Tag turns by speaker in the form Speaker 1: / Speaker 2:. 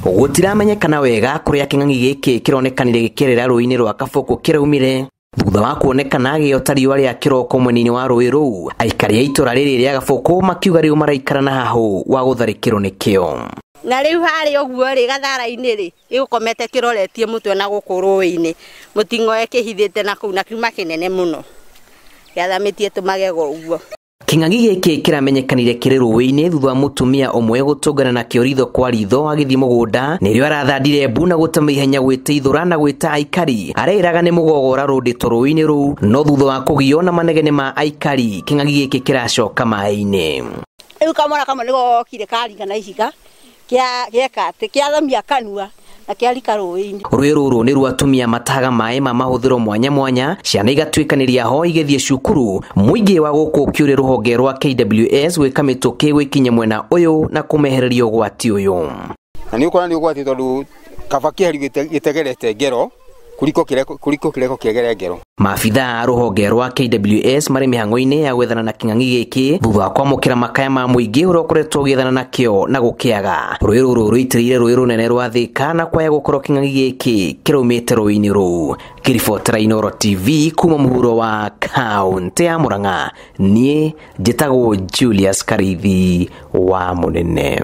Speaker 1: Gũtiramenyekana wega kũrĩa kĩng'ang'i gĩkĩ kĩronekanire gĩkĩerera rũĩ-inĩ rwa Kabũkũ kĩraumire thutha wa kuonekana gĩota riũa rĩa kĩroko mwena-inĩ wa rũĩ rũu. Aikari a itũra rĩrĩ rĩa Gabũkũ makiuga rĩu maraikara na hahũ wa gũtharĩkĩrwo nĩkĩo.
Speaker 2: Na rĩu harĩa ũguo rĩ gathara-inĩ rĩ gĩgũkomete kĩroretie mũtwe na gũkũ rũĩ-inĩ, mũting'oe kĩhithĩte na kũu na kiuma kĩnene mũno gĩathamĩtie tũmagego ũguo.
Speaker 1: Kĩng'ang'i gĩkĩ kĩramenyekanire kĩrĩ rũĩ-inĩ thutha wa mũtumia ũmwe gũtũngana nakĩo ritho kwa ritho agĩthiĩ mũgũnda. Nĩrĩo arathandire mbu na gũtema ihenya gwĩteithũra na gwĩta aikari areĩraga nĩ mũgogo ũrarũndĩtwo rũĩ-inĩ rũu, no thutha wa kũgio na manegene ma aikari kĩng'ang'i gĩkĩ kĩracoka maĩ-inĩ.
Speaker 2: Rĩu kamwana kamwe nĩgokire karinga na ihiga gĩeka atĩ kĩathamia kanua na kĩarika rũĩ-inĩ.
Speaker 1: Rũĩ rũrũ nĩ rwa atumia matahaga maĩ ma mahũthĩro mwanya mwanya, ciana igatuĩkanĩria ho igĩthiĩ cukuru. Mũingĩ wa gũkũ ũkĩũria rũhonge rwa KWS gwĩka mĩtũkĩ gwĩkinyia mwena ũyũ na kũmehereria ũgwati ũyũ.
Speaker 3: Na nĩ ũkora nĩ ũgwati tondũ kaba kĩheri gĩtegerete ngero kuliko kĩreko kĩegere ngero.
Speaker 1: Maabithaa a rũhonge rwa KWS marĩ mĩhang'o-inĩ ya gwethana na kĩng'ang'i gĩkĩ thutha wa kwamũkĩra makaya ma mũingĩ ũrĩa ũkoretwo ũgĩethana nakĩo na gũkĩaga. Rũĩ rũrũ rũitĩrĩire rũĩ rũnene rwa Thika na kwaya gũkorwo kĩng'ang'i gĩkĩ kĩraumĩte rũĩ-inĩ rũu. Ngĩribotera Inooro TV kuma mũhuro wa kaũntĩ ya Murang'a, niĩ njĩtagwo Julius Karithi wa Mũnene.